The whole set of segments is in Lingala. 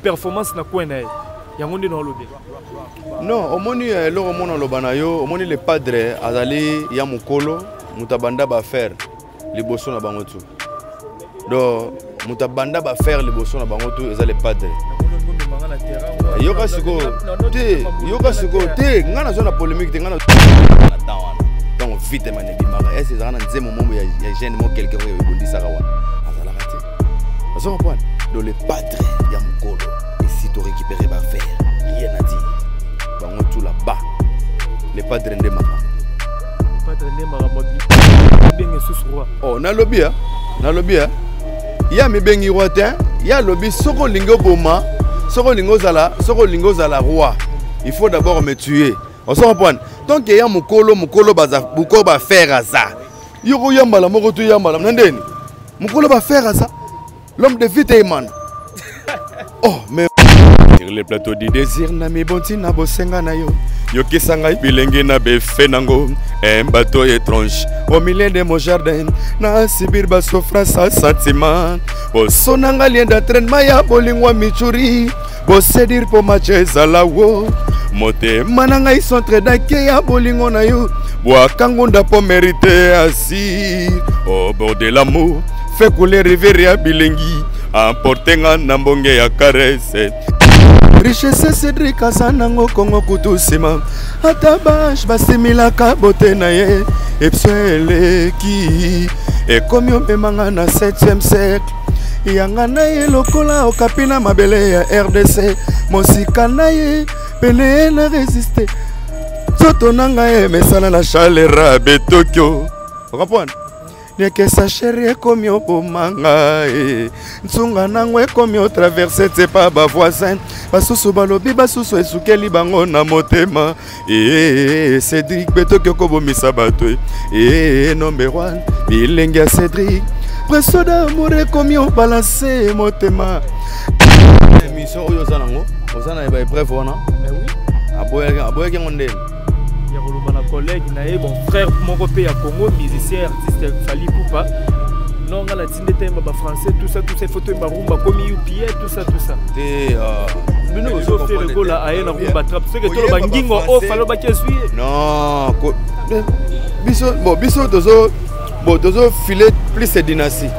Performance na coin na ye yango nde naolobela. Non, omoni eh, eloko omona oloba na yo, omoni le padre azali ya mokolo, moto abanda baaffaire liboso na bango tu. Donc moto abanda baaffaire liboso na bango tu eza le padre. Yoka sikoyo te, yoka sikoyo te, ngai naza na polémique te, ngai na temps wana ntango vite mane ebimaka ese ezalaka na nzembo moko ya jeune mo quelque oyo ebondisaka wana azalaka te. Ozo comprendre? Donc le padre ya mokolo esi to récupérer ba affaire, rien à dire, bango tout là-bas, le padre nde makambo. Padre nde makambo, benge susu roi. Oh, nalobi ya, nalobi ya, ye amibengi roi te. Ye alobi soki olingi oboma, soki olingi ozala, soki olingi ozala roi, il faut d'abord me tuer. Ozo comprendre? Donc ya mokolo, mokolo baza mokolo baaffaire aza yo koyambala moko to yambala na ndeni mokolo baaffaire aza l'homme de vite emana. Oh, mais sur le plateau du désir na mibonti na bosenga na yo, yokisa ngai bilenge na befe nango, un bateau étrange au milieu de mon jardin na sibir basofra sa sentiment boso na ngai, lien d'entraînement ya bolingo michuri bosedir mpo match ezala wo motema na ngai, centre dake ya bolingo na yo, bwaka ngunda mpo mérite assis au bord de l'amour, fait couler rivière ya bilengi, emporte nga na mbonge ya caresse. Richesse Cédrik aza nango kongo kutu nsima, ata bange basimilaka bote na ye. Epso eleki ekomi omemanga na 7e siècle, yanga na ye lokola okapi na mabele ya RDC, mosika na ye pene na résiste, nzoto na ngai emesana na chaleur betokyo. Ocomprendre? Niekesa chéri ekomi oboma ngai, nsunga nango ekomi otraverse te pa bavoisin, basusu balobi, basusu esukeli bango na motema. Ee Cédrik betoki okobomisa bato. Ee number one bilenge ya Cédrik, preso d'amour ekomi obalance motema. Émission oyo oza nango, oza na baépreuve wana, aboyaki yango ndeni ya koloba na collègue na ye, bon frère moko mpe ya Congo, musicien artiste Fally Ipupa. Non, nga natindi te yemba bafrançais, tout ça, tout ça, il faut toyemba rumba komi upie, tout ça, tout ça. Te, bino Ferre Gola aye na rumba trap, soki toloba ngingo o Fally obaki ezwi ye. Non, biso, bon, biso tozo, bon, tozo file plus dynastie,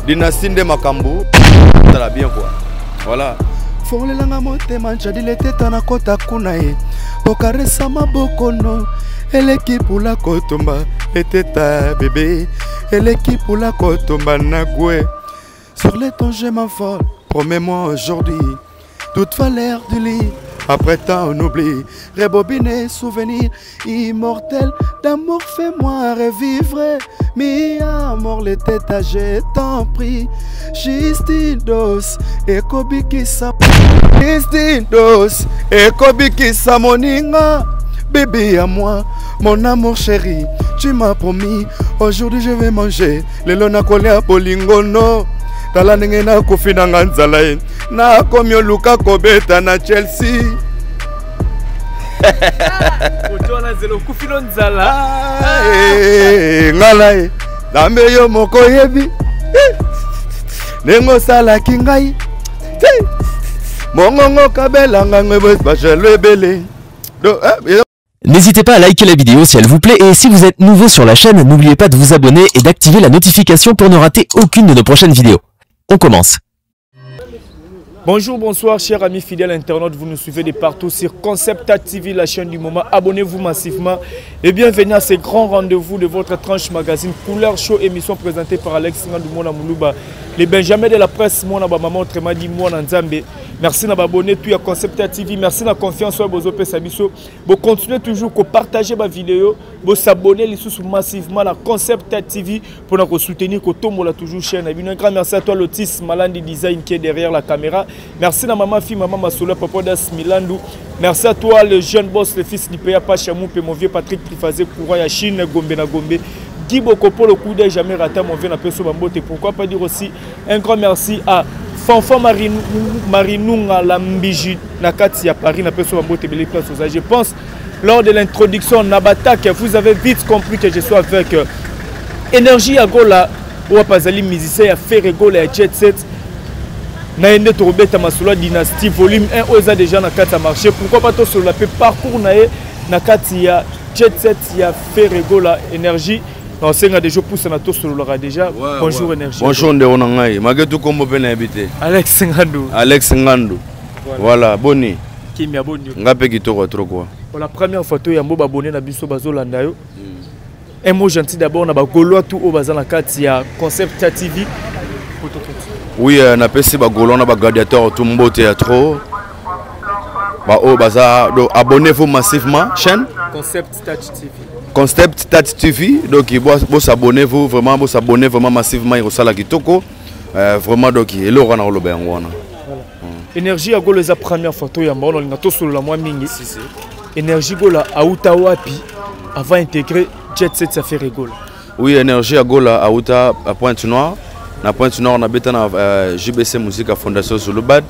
dynastie nde makambo tala bien quoi. Voilà, fongolelanga motema njadile teta nakota kuna ye okaresa maboko no eleki pula kotumba eteta bébé eleki pula kotumba na gwe. Sur les tons je m'envole, promets-moi aujourd'hui toute valeur du lit, après temps on oublie, rebobiner souvenir immortel d'amour, fais-moi revivre mi amour les têtes, je t'en prie, juste une dose ekobikisa, juste une dose ekobikisa moninga. Bébé à moi, mon amour chéri, tu m'as promis, aujourd'hui je vais manger lelo nakolia bolingo no. Tala ndenge nakufi nanga nzala ye, nakomi oluka kobeta na Chelsea. Otwana nzela okufi no nzala. Nga na ye nambe yo moko oyebi ndenge osalaki ngai mongongo kabelanga ngwe bajalo ebele. N'hésitez pas à liker la vidéo si elle vous plaît et si vous êtes nouveau sur la chaîne, n'oubliez pas de vous abonner et d'activer la notification pour ne rater aucune de nos prochaines vidéos. On commence. Bonjour, bonsoir, chers amis fidèles internautes. Vous nous suivez de partout sur Concept TV, la chaîne du moment. Abonnez-vous massivement et bienvenue à ce grand rendez-vous de votre tranche magazine Couleur Show, émission présentée par Alex Ngandou Moulouba, les Benjamin de la presse, mon maman, autrement dit, moi Nzambe. Merci d'abonner tout à Concept TV. Merci de la confiance oyo bozopesa biso. Vous continuez toujours à partager ma vidéo, vous s'abonner massivement à Concept TV pour nous soutenir, que tombe toujours chaîne. Un grand merci à toi Lotis Malandi Design qui est derrière la caméra. Merci à maman fille, maman Masoula, papa Das Milandou. Merci à toi le jeune boss, le fils du PA Pachamou, mon vieux Patrick Trifazé, Courant ya Chine, Gombe na Gombe. Guy Bokopo, le coup d'œil jamais raté, mon vieux Napeso Bambote. Pourquoi pas dire aussi un grand merci à Fanfan Marinunga Lambiji Nakati à Paris, Napeso Bambote, Bele Place aux. Je pense, lors de l'introduction Nabatak, vous avez vite compris que je suis avec Énergie Agola, ou Pazali musicien, à Ferre Gola et Jet Set. Na ye nde tokobeta masolo ya Dynastie volume 1 oyo eza déjà na kati ya marché. Pourquoi pas tosolola mpe parcours na ye na kati ya jet set ya Ferre Gola. Énergie, naosenga déjà opusana, tosololaka déjà. Ouais, bonjour, ouais. Énergie. Bonjour ndeko na ngai, maketu kombo mpe nayebi te. Alex Ngandu. Alex Ngandu, voilà. Boni? Kimia, boni? Nga mpe kitoko trop quoi. Pour la première fois toyambo babone na biso bazolanda yo, un mot gentil d'abord na bagaulois tout oyo baza na kati ya Concept ya TV. Oui, napesi bagaulois na bagladiateur tout mbote ya trop, baoyo baza. Donc abonnez-vous massivement chaîne Concept Touch TV. Concept Touch TV. Donc bosabonnez-vous vraiment, bosabonnez vraiment massivement, ekosala kitoko vraiment. Donc eloko wana koloba yango wana. Énergie ya Golo, eza première fois toyamba wana, olinga tosolola mwa mingi. Énergie Gola auta wapi avant intégrer jet set ya Ferre Gola? Oui, Énergie ya Gola auta à Pointe Noire. Na Pointe Noire nabeta na JBC Musique ya Fondation Zulubad.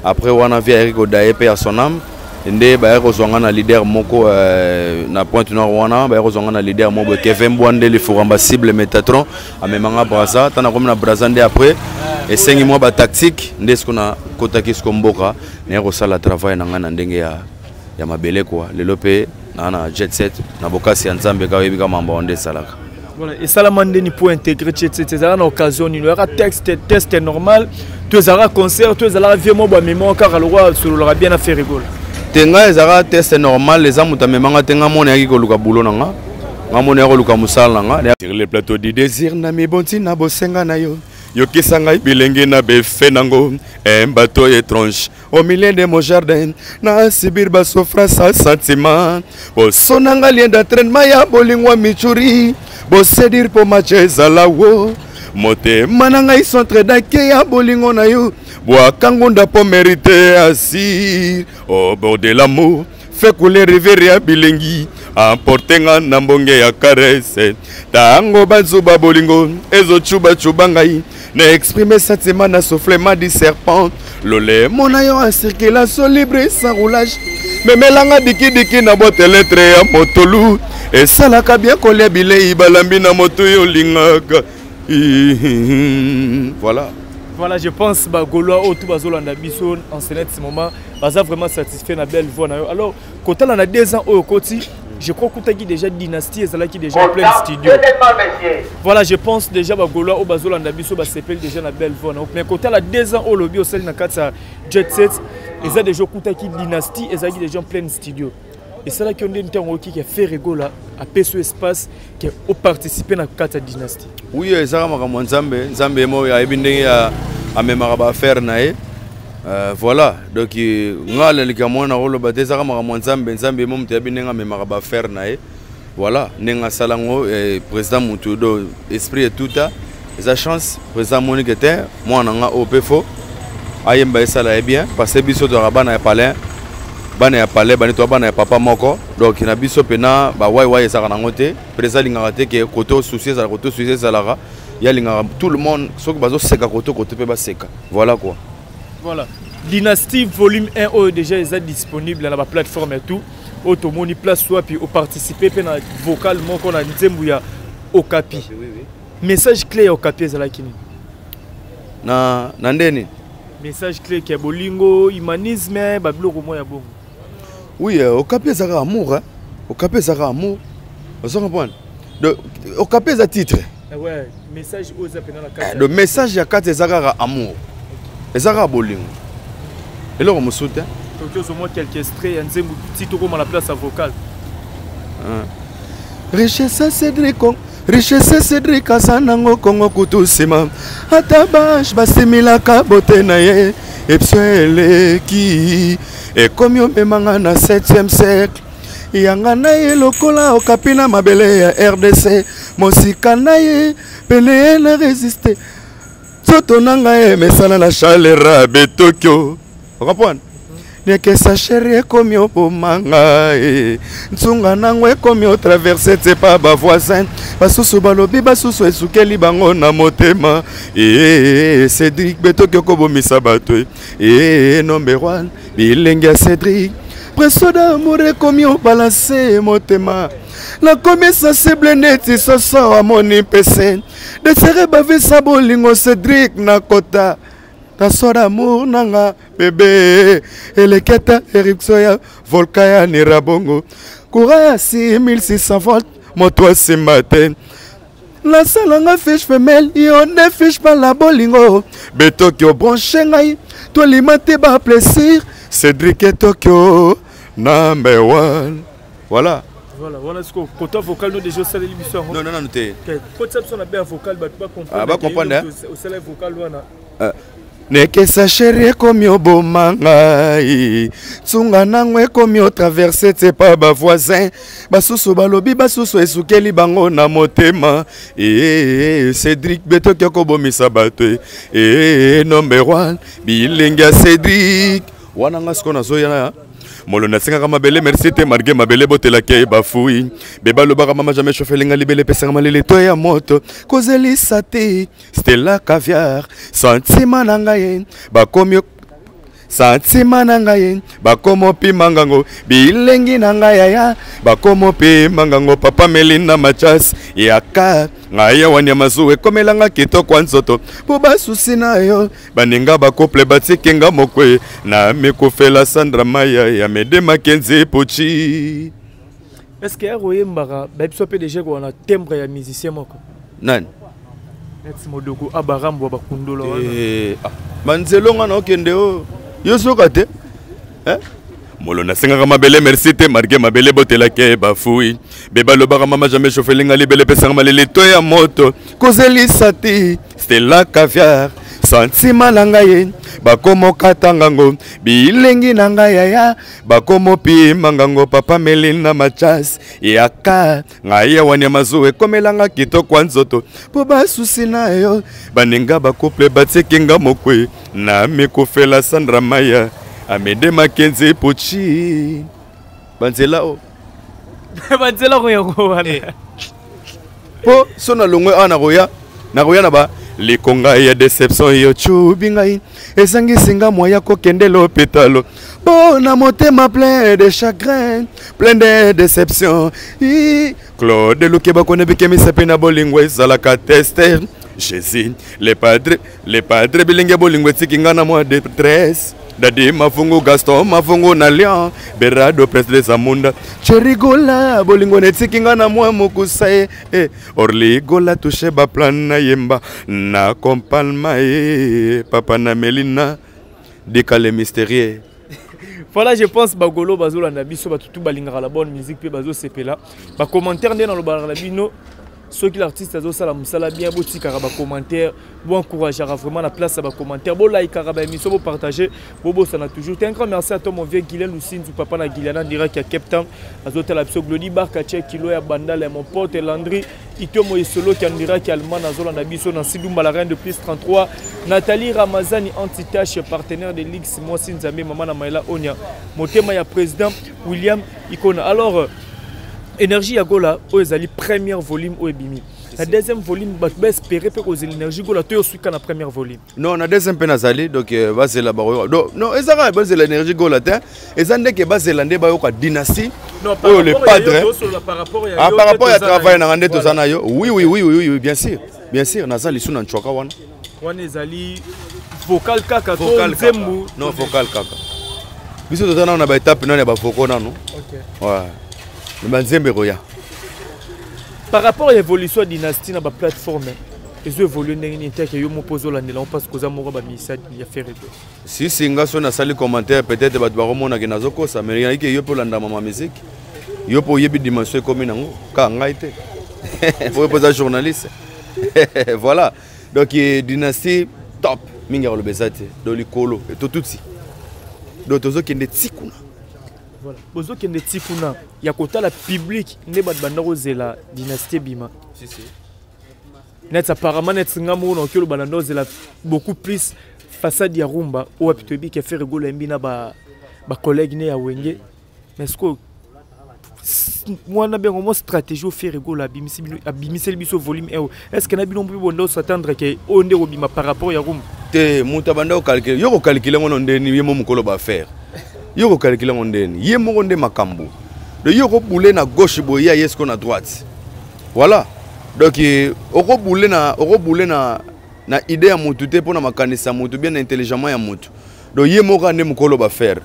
Après wana via Eric Odaye mpe ya son âme nde baye kozwa nga na leader moko na Pointe Noire wana. Baye kozwa nga na leader moko boye, Kevin Mbwande Lifuramba, cible Métatron. Amemanga Braza. Ntango nakomi na Braza nde après esengi mwa batactique nde siko nakotaki siko mboka, naye kosala travail na ngai na ndenge ya mabele kwa. Lelo mpe naa na jet set na bokasi ya Nzambe kaka, oyebi ka mambo nde esalaka. Voilà, esalama ndeni mpo intégrer jet set? Ezalaka na occasion nini? Oyaka texte, test normal to ezalaka concert to ezalaka vie mo bamema kaka lokwa asololaka bien na Ferre Gola? Te, ngai ezalaka test normal. Eza moto amemanga te. Ngai mona yaki koluka boulot na nga, ngai mona ya koluka mosala na nga sur le plateau du désir. Na mibonti na bosenga na yo, yokisa ngai bilenge na befe nango. Un bateau étrange au milieu de mon jardin na subir basouffrance ya sentiment. Bosonanga lien d'entraînement ya bolingo ya michuri bosedire mpo match ezala wo. Motema na ngai centre dake ya bolingo na yo, bwaka ngunda mpo mérite asir au bord de l'amour. Fait couler rivière ya bilengi, emporte nga na mbonge ya caresse. Ntango bazuba bolingo ezocubacuba ngai na exprime sentiment na soufflement du serpent. Lolemo na yo en circulation libre sans roulage, memelanga dikidiki na boîte lettre ya motolu. Esalaka bien kolia bilei balambi na moto yo olingaka. Voilà. Voilà, je pense bagaulois oyo tout bazolanda biso en ce moment baza vraiment satisfait na belle voix na yo. Alors kotala na 2 ans oyo okoti, je crois kutaki déjà Dynastie ezalaki déjà en plein studio. Voilà, je pense déjà bagaulois oyo bazolanda biso basepeli déjà na belle voix na yo. Mais kotala 2 ans oyo olobi osali na kati ya jet set, eza déjà okutaki Dynastie ezalaki déjà en plein studio. Esalaki yo nde ntango oyoki ke Ferre Gola apesi yo espace ke oparticipe na kati ya Dynastie? Oui, ezaka makambo ya Nzambe. Nzambe ye moko ayebi ndenge amemaka baaffaire na ye. Voilà, donc nga alelika mwana koloba te, ezaka makambo ya Nzambe. Nzambe ye mo moto ayebi ndenge amemaka baaffaire na ye. Voilà ndenge asala yango. Président mutu do esprit etuta, eza chance. Président amonike te mwana na nga oyo mpe fo ayemba, esala ye bien, parce que biso tozalaka bana ya palin, bana ya palais bani, toza bana ya papa moko. Donc na biso mpena bawaiwai ezalaka nango te. Président alingaka te ke koto souci ezalaka, koto souci ezalaka. Ye alingaka tout le monde, soki bazoseka koto, koto mpe baseka. Voilà quoi. Voilà, Dynastie volume 1 oyo déjà eza disponible na baplateforme ya tout. Oyo tomoni place wapi oparticipe mpe na vocal moko na nzembo ya Okapi. Message clé ya Okapi ezalaki nini? Na ndeni? Message clé ke bolingo, humanisme, babiloko moko ya bongo. Oui, Okapi ezalaka amour, hein? Okapi ezalaka amour, ozo comprendre? Donc Okapi eza titre. Ouais, message oyo eza mpena na kati? Le message ya kati eza kaka amour, eza kaka bolingo, eloko mosusu te. Toki ozomwa quelques extraits ya nzembo ti tokóma na place ya vocal. Richesse Cédric, richesse Cédric aza nango Kongo kutu nsima, ata bange basimilaka bote na ye. Epso eleki ekomi omemanga na 7e siècle yanga na ye lokola okapi na mabele ya RDC. Mosika na ye pene ye na résiste, nzoto na ngai emesana na chaleur betokyo. Ocomprendre? Nekesa chéri ekomi oboma ngai, ntunga nango ekomi otraverse te pa bavoisin basusu balobi, basusu esukeli bango na motema. E Cédrik betoki okobomisa bato e number one bilenge ya Cédrik. Preso d'amour ekomi obalance motema, nakomi sensible neti soso amoni mpese desere bavisa bolingo. Cédrik nakota. Taso d'amour nanga bebe eleketa éruption ya volcan ya Nyiragongo, courant ya 6600 volt, moto asimba te. Nasalanga fiche femelle, yo nde fiche pala bolingo. Betokyo branche ngai, tolima te ba plaisir. Cédric et Tokyo number one, voilà. Voilà, wana sikoyo kota vocal no déjà osaleli biso yango? Non, non, non, te. Kotisa biso na be ya vocal, bato Ah, bacomprendre, hein? Osala vocal wana. Nekesa chéri ekomi oboma ngai, tsunga nango ekomi otraverse te pa bavoisin. Basusu balobi, basusu esukeli bango na motema. Ee Cédrik betoki okobomisa bato. Ee number one, bilenge ya Cédrik wana. Nga sikoyo nazoya na molo, nasengaka mabele merci te, malgré mabele botelaki ye bafui be balobaka mama jamais chauffelinga libele epesanga malili to ya moto kozelisa te. Stella Caviar, sentiment na ngai bakomi, sentiment na ngai bakomi opima ngango, bilengi na ngai yaya bakomi opima ngango. Papa Melina Machas yaka ngai awa, nyama zuwa ekomelanga kitoko ya nzoto mpo basusi na yo. Baninga bacouple batikinga mokwe na mikufela. Sandra Maya ya Mede Makenzi Puchi. Est ce que ere oyembaka, bayebi mpe déjà kowana timbre ya musicien moko? Nani? Neti Modoko Abarambo bakundola wana. Eh, ah, banzelo nga na okende o yo soka te, eh? Molo nasengaka mabele merci te, malgré mabele botelaki bafui be balobaka mama jamais chauffelinga libele epesanga malili to ya moto kozelisa te. Stella Caviar, sentiment na ngai bakomokata ngango, bilengi na ngai yaya bakomopima ngango. Papa Melina Machas yaka ngai awa, nyama zuwa ekomelanga kitoko ya nzoto mpo basusi na yo. Baninga bacouple batikinga mokwe na mikufela. Sandra Maya Amede Makenzi Puchi, banzela o. Banzela ko yango wana. Mpo so nalongwe awa, nakoya na ba likonga ya déception. Yo cubi ngai, ezangisi nga mwa ya kokende lopitalo mpo na motema plein de chagrin, plein de déception. I, Claude Lukeba kone bikemisa mpe na bolingo ezalaka teste. Jésus le padre, le padre, bilenge bolingo etiki nga na mwa détresse. Dadi Mafungu, Gaston Mafungu na Lion Berado, Presley Zamunda Cherigola, bolingo netiki nga na mwa mokusa ye eh. Orligola touche baplan na yemba na kompalma ye papa na Melina Dika le mystérieux. Voilà, je pense bagolo bazolanda biso, bato tu balingaka la bonne musique mpe bazosepela bacommentaire. Nde nalobaka na bino, soki l'artiste azosala mosala bien, botikaka bacommentaire, boencourageaka vraiment na place ya bacommentaire, bolikaka baémission, bopartage, bobosana toujours te. Un grand merci à toi, mon vieux Guilain Lusinzu, papa na Guiliana, direct ya Cape Town, azotala biso. Glodi Barkatie Kilo ya Bandala ya mon pote Landry Itomo Esoloki en direct ya Allemagne, azolanda biso. Nancy Dumba, la reine de plus 33, Nathalie Ramazani Antitache, partenaire de Ligue Mwasi Nzambe, mama na Maela Onia, motema ya président William Ikona. Alors énergie ya Gola oyo ezali première volume oyo ebimi. Na deuxième volume, bato baespérer mpe kozela énergie Gola to yosuka na première volume? Non, na deuxième mpe nazali. Donc bazela, bakoyoka. Donc non, eza kaka bazela énergie Gola te, eza ndeke bazela nde bayoka dynastie oyo le padre. Ah, par rapport ya travail nanga nde toza na yo. Oui, bien sûr, bien sûr, naza lisu na ncwaka wana. Wana ezali vocal kaka to nzembo? Non, vocal kaka. Biso toza nano na baétape nano ya bavocaux nano. Ouais, banzembe ekoya. Par rapport à évolution ya dynastie na baplateforme, ezo évolue ndenge nini? Teke yo moko ozolandela ngo parce que oza moko bamisa ya Ferre. Si si, nga so nasali commentaire, peut-être bato bakomonake nazokosa, mais nayiki yo mpe olanda mama musique, yo mpe oyebi dimension ekomi nango, kaka ngai te, po mpo oza journaliste. Voilà, donc dynastie top mingi ya koloba eza te. Donc likolo totuti, donc tozokende ti kuna. Voilà, bozokende ti kuna ya kotala public nde bato banda kozela dynastie ebima. Si, si. Net apparemment, net nga moko nakoki oloba na nde ozela beaucoup plus façade ya rumba oyo wapi toyebi ke Ferre Gola yembi na bacollègue ne ya Wenge. Mais sikoyo mwana bengo mo stratégie o Ferre Gola abimiseli biso volume 1, est ce que na bino mpe bonda osatendre ke oyo nde kobima par rapport ya rumba? Te, moto abanda kocalculer, yo kocalculer ngo no ndeni ye mo mokolo baaffaire, yo kocalculer ngo ndeni ye moko nde makambo. Donc yo okobule na gauche boye, ye aye siko na droite. Voilà, donc okobule na Na idée ya mutu te, mpo na makanisi ya mutu, bien intelligemment ya mutu. Donc ye moko nde mokolo baaffaire,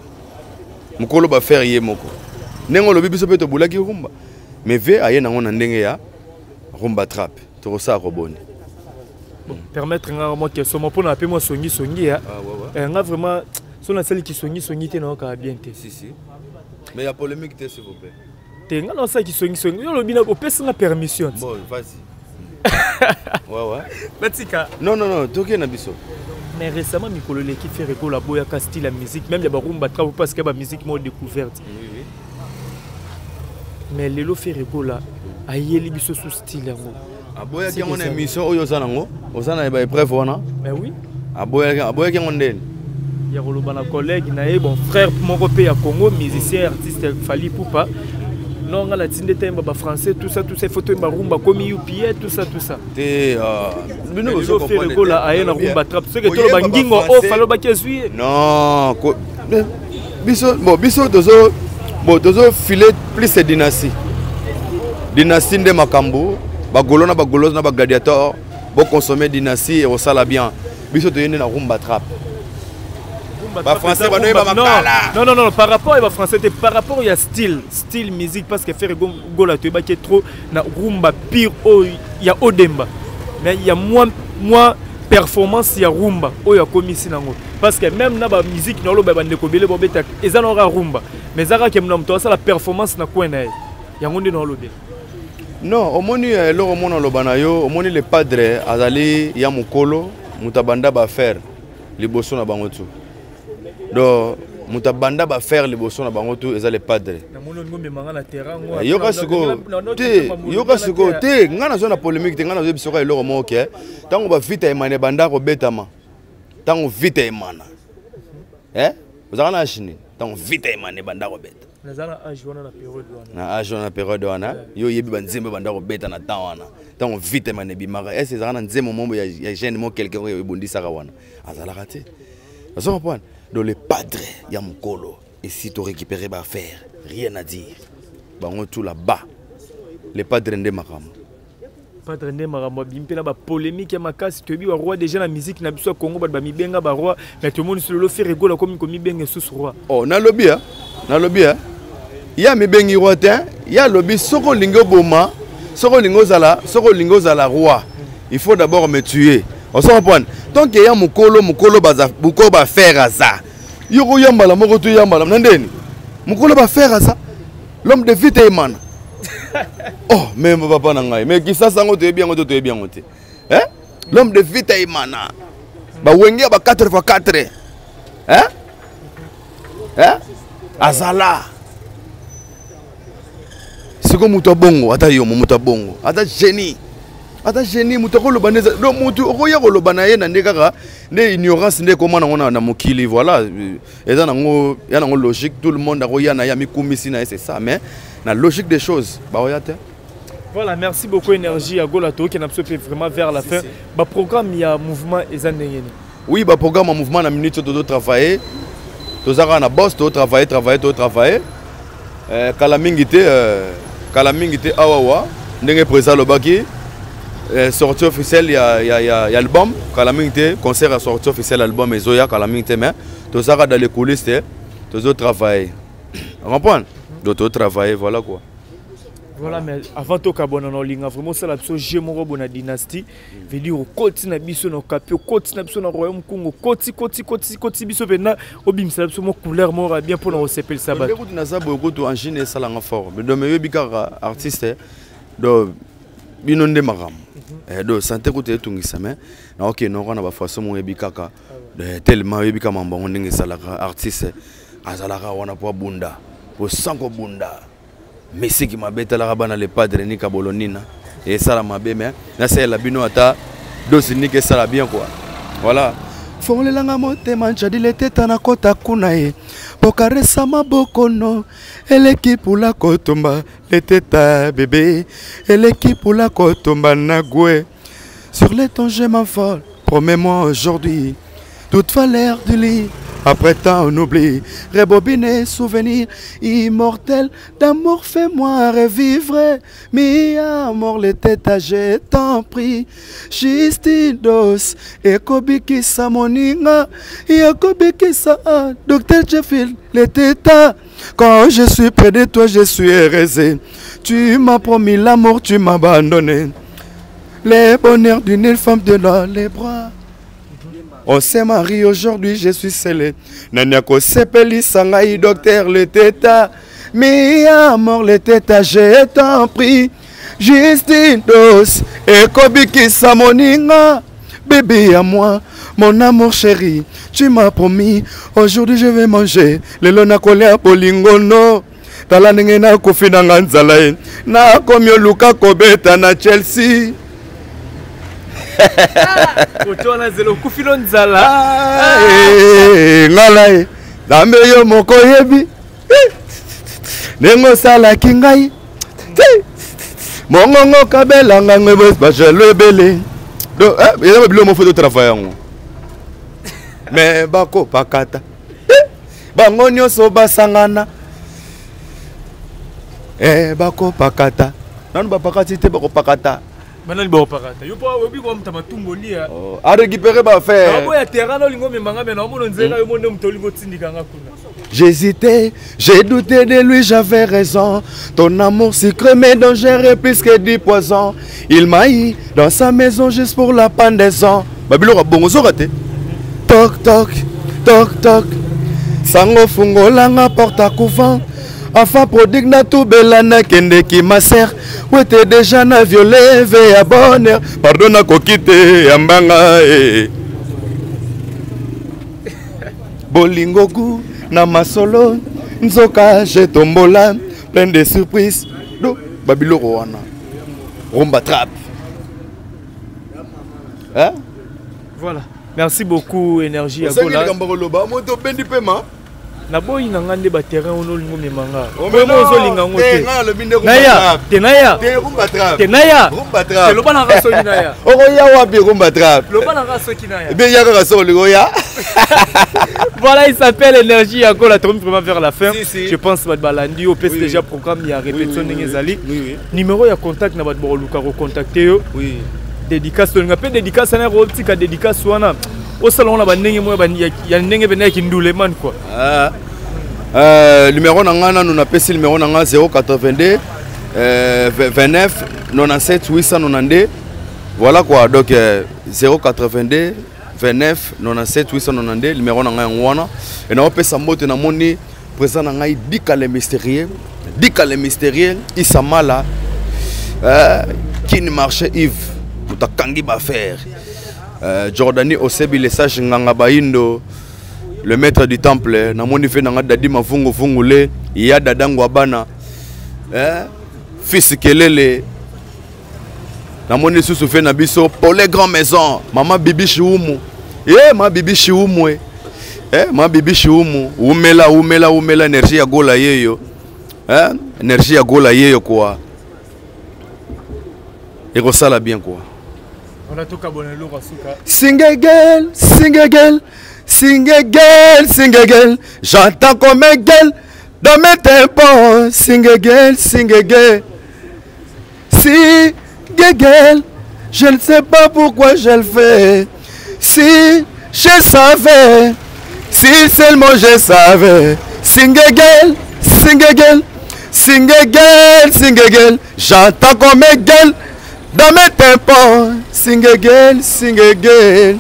mokolo baaffaire ye moko. Ndenge olobi, biso mpe tobulaki rumba, mais ve aye nango na ndenge ya rumba trap, tokosala koboni. Permettre nga mwa question mo mpona ape mwa songisongi ya. Ah, ouais. Nga vraiment so nasali kisongisongi te, naokaka bien te. Si si, mais ya polémique te, s'il vous plaît. Te, nga nasala kisongisongi, yo olobi opesi nga permission. Bon, vas-y, ouais. Batika. Non, non, non, toke na biso. Mais récemment, mikolo eleki, Ferre Gola aboyaka style ya musique même ya barumba trap parce que bamusique moko découverte. Oui. Mais lelo Ferre Gola ayeli biso sous style yango. Aboyaki yango na émission oyo oza nango, oza na baépreuve wana? Mais oui. Aboyaki yango ndeni? Ya koloba na collègue na ye, bon frère moko mpe ya Congo, musicien, artiste, Fally Ipupa: non, nga natindi ete yemba bafrançais, tout ça, tout ça, il faut toyemba rumba komi upie, tout ça, tout ça. Te. Bino Ferre Gola aye na rumba trap, soki toloba ngingo oyo Fally obaki ezwi ye. Non, biso, bon, biso tozo, bon, tozo file plus dynastie, dynastie nde makambo. Bagolo na bagolo na bagladiator, boconsommer dynastie, ekosala bien. Biso toye nde na rumba trap. Bafrançais banoyeba makala. Non, non, non, par rapport ya bafrançais te, par rapport ya style musique, parce que Ferre Gola toyebaki trop na rumba pire oyo ya Odemba, mais ya moins performance ya rumba oyo akomisi nango, parce que même na bamusique na oloba, bandeko ebele bobeta eza na oka rumba, mais eza kaka na moto asala performance na coin na ye, yango nde na olobela. Non, omoni eloko omona oloba na yo, omoni le padre azali ya mokolo, moto abanda baaffaire liboso na bango tu. Donc moto abanda baaffaire liboso na bango tu eza le padre. Yoka sikoyo te, yoka sikoyo te, ngai nazwa na polémique te. Ngai nazwa biso eloko moko ke ntango bavita emana ebanda kobetama, ntango vita emana, ozalaka na age nini ntango vita emana ebanda kobeta? Naza na age wana, na période wana. Na age wana, na période wana, yo oyebi banzembo ebanda kobeta na temps wana, ntango vita emana ebimaka? Ese ezalaka na nzembo moko ya jeune mo quelque oyo ebundisaka wana? Azalaka te. Ozo comprendre? Donc le padre ya mokolo esi to récupérer baaffaire, rien à dire, bango tout là-bas, le padre nde makambo. Padre nde makambo. Abimi mpe na bapolémique ya makasi. Toyebi baroi déjà na musique na biso ya Congo, bato bamibenga baroi, mais tomoni so lelo Ferre Gola komi komibenga esusu roi. Oh, nalobi ya, nalobi ya, ye amibengi roi te. Ye alobi soki olingi oboma, soki olingi ozala, soki olingi ozala roi, il faut d'abord me tuer. Ozo comprendre? Donc eya mokolo, mokolo baza, mokolo baaffaire aza. Yo koyambala moko to yambala na ndeni, mokolo baaffaire aza, l'homme de vite emana. Oh, mais papa na ngai, mais Kisasa yango toyebi yango to toyebi yango te, eh? L'homme de vite emana, bawenge ya ba 4 x 4, eh? Eh? Azala siko moto abongo, ata yomo moto abongo, ata génie, ata génie, moto akoloba nde. Donc motu okoya koloba na ye na nde kaka nde ignorance nde ekoma nango na mokili. Voilà, eza nango ya nango logique, tout le monde akoya na ye, amikumisi na ye, c'est ça. Mais na logique des choses, baoya te. Voilà, merci beaucoup, Énergie ya Gola. Tookende na biso mpe vraiment vers la fin. Baprogramme ya mouvement eza ndenge nini? Oui, baprogramme ya mouvement, na minute oyo tozotravaille, toza kaka na boss, tozotravaille, travaille, tozotravaille. Kala mingi te, kala mingi te awawa, ndenge président alobaki, sortie officielle ya album kala mingi te, concert ya sortie officielle album ezoya kala mingi te. Mais tozaka dans les coulisses te, tozotravaille, comprendre? Donc tozotravaille, voilà quoi. Voilà, mais avant tokabwana, na olinga vraiment osala biso jeu moko bo na dynastie, veut dire okoti na biso na Okapi, okoti na biso na royaume Kongo, koti, koti, koti, koti biso mpena, obimisela biso mo couleur moko ya bien mpona kosepelisa bato. Kutu naza boye, kutu angine esalanga fort. Donc oyebi kaka artiste, donc bino nde makambo. Donc santé kutu etungisa, mais naokende noko na bafaçon moko, oyebi kaka tellement, oyebi kaka mambo yango ndenge esalaka. Artiste azalaka wana po abunda, po sans kobunda misiki mabe etalaka bana le padre nika bolonina esala mabe. Mais nasalela bino ata dosi nika esala bien quoi. Voilà, fongolelanga motema njadile teta, nakota kuna ye pokaresa maboko no eleki pula kotumba leteta bébé, eleki pula kotumba nagwe. Sur les tons je m'envole, promets-moi aujourd'hui toute valeur du lit. Après tant on oublie, rebobiner, souvenir immortel d'amour, fais-moi revivre. Mi amour, les têtes je t'en prie. Justine Dos, ekobikisa moninga, ekobikisa, docteur Jeffil, les têtes. Quand je suis près de toi, je suis heureuse. Tu m'as promis l'amour, tu m'as abandonné. Les bonheurs d'une femme de dans les bras. On s'est marié aujourd'hui, je suis scellé. Nani akosepelisa ngai docteur le teta. Mi amour le teta, je t'en prie. Justine Dos, ekobikisa moninga. Bébé à moi, mon amour chéri, tu m'as promis, aujourd'hui je vais manger. Lelo nakolia bolingo no. Tala ndenge nakufi na nga nzala ye. Nakomi oluka kobeta na Chelsea. Koto wana zelo okufi no nzala. Ah, eh, nga na ye. Nzambe yo moko oyebi. Eh, ndenge osalaki ngai. Mongongo kabelanga ngai bajalo ebele. Donc, eh, eza biloko moko faut totravaille yango. Mais bakopakata. Eh, bango nyonso basangana. Eh, bakopakata. Nanu bapakati te bakopakata. Banani bakopakata? Yo mpo oyebi kwa moto matumbo lia. Oh, a récupérer ba affaire. Nabo ya terrain olingo omemanga me na omona nzela yo monde moto olingo otindika nga kuna. J'hésitais, j'ai douté de lui, j'avais raison. Ton amour sucré mais dangereux plus que du poison. Il m'a eu dans sa maison juste pour la pendaison. Babiloko bongo zoka te. Toc toc, toc toc. Sango fungolanga porte à couvent. Enfant prodigue na tubela na kendeki ma sœur. Wete déjà na violé ve ya bonheur. Pardon na kokite ya mbanga eh. Bolingo goût na masolo nzoka je tombola plein de surprises. Do babiloko wana. Rumba trap. Hein? Voilà. Merci beaucoup énergie ya Gola. Likambo koloba moto obendi pema. Naboyi na nga nde ba terrain ono olingo omema nga. Oyo ozolinga ngo te. Naya, te naya. Te rumba trap. Te naya. Rumba trap. Te loba na nga soki naya. Okoya wapi rumba trap? Loba na nga soki naya. Bien ya kaka soki olingo ya. Voilà, il s'appelle Énergie Yagola. Tourne vraiment vers la fin. Si, si. Je pense que Balandi, au oui, déjà programme, il y a répétition oui, oui, Ezali. Oui, oui. Numéro ya contact na bato bakoluka kocontacte yo. Oui. Dédicace tolinga mpe dédicace na otika dédicace wana osala ngo na bandenge moko ya ndenge pene ya kinduleman quoi. Ah. Numéro na nga nanu napesi numéro na nga 082 29 97 892. Voilà quoi, donc 082 29 97 892 numéro na nga yango wana. Et na opesa mbote na moni présent na ngai Dika le mystérieux, Dika le mystérieux Isamala, Kin marché Yves mutakangi ba faire. Jordani Osebi le sage Nganga Baindo le maître du temple na moni fe nanga Dadi Mavungu Vungule ya Dada Ngwabana, fils Kelele na moni susu fe na biso Paulé Grand Maison mama Bibi Chiumu ma Bibi Chiumu ma Bibi Chiumu umela umela umela énergie ya Gola yeyo énergie ya Gola yeyo quoi ekosala bien quoi. On a tout cabonné lourd à souka. Singegel, singegel, singegel, singegel. J'entends comme un gueule dans mes tympans. Singegel, singegel. Singegel, je ne sais pas pourquoi je le fais. Si je savais, si seulement je savais. Singegel, singegel, singegel, singegel. J'entends comme un gueule dans mes tympans. Singegel, singegel.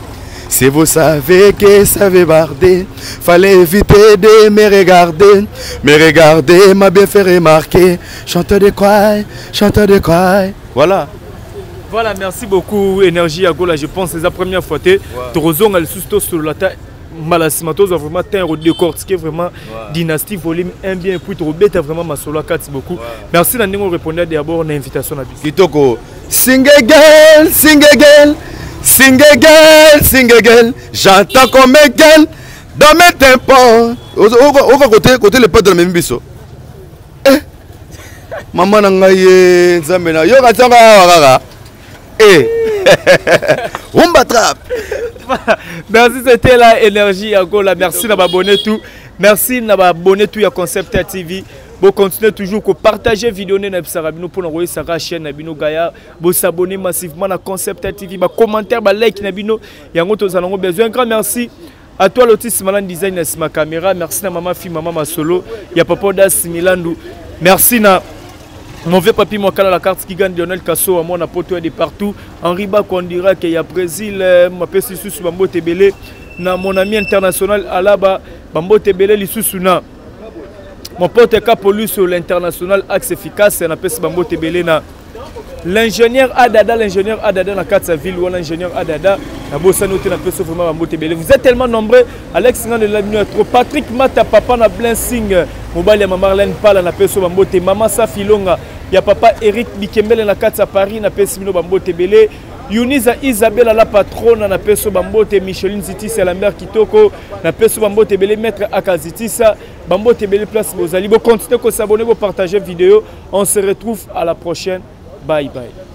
Si vous savez que ça veut barder, fallait éviter de me regarder. Me regarder m'a bien fait remarquer. Chanteur de quoi, chanteur de quoi. Voilà. Voilà, merci beaucoup Énergie Yagola. Je pense que c'est la première fois que tu rejoins le sous-sol sur la tête. Malasima toza vraiment teint redécortiquer vraiment dynastie volume 1 bien et puis tu rebeta vraiment ma solo 4 beaucoup. Merci na ndingo répondre d'abord na invitation na biso. Kitoko. Singegel, singegel, singegel, singegel, j'entends comme un gueule dans mes tympans. Oka côté côté le padre même biso. Eh. Maman na ngai ye nzambe na yo katanga kaka. Eh. Rumba trap. Merci, c'était la énergie ya Gola. Merci na baabonné tout. Merci na baabonné tout ya Concept TV. Bo continuer toujours ko partager vidéo na bisaka bino pona koyesaka chaîne na bino gaya. Bo s'abonner massivement na Concept TV, ba commentaire, ba like na bino. Yango tozala ngo besoin. Un grand merci à toi Lotis Malan Design na sima caméra. Merci na maman fi maman Masolo, ya papa Das Milandu. Merci na mon vieux papi Mwakala la carte qui gagne Lionel Kasso à moi na poto de partout. Henri Bako on dira qu'il y a Brésil mapesi lisusu bambote ebele na mon ami international Alaba bambote ebele lisusu na mon pote Kapoliso l'international axe efficace na pesi bambote ebele na l'ingénieur Adada, l'ingénieur Adada na kati ya ville wana, ingénieur Adada nabosani ote na peso vraiment bambote ebele. Vous êtes tellement nombreux. Alex Ngando la bino ya trop. Patrick Mata papa na Blessing mobali ya mama Marlène Pala na peso bambote. Mama Safi Longa ya papa Eric Bikembele na kati ya Paris na pesi bino bambote ebele. Yuniza Isabella la patrona na peso bambote. Micheline Zitisa la mère kitoko na peso bambote ebele. Maître Akazitisa bambote ebele place bozali. Bo continuer ko s'abonner, bo partager vidéo. On se retrouve à la prochaine. Bye bye.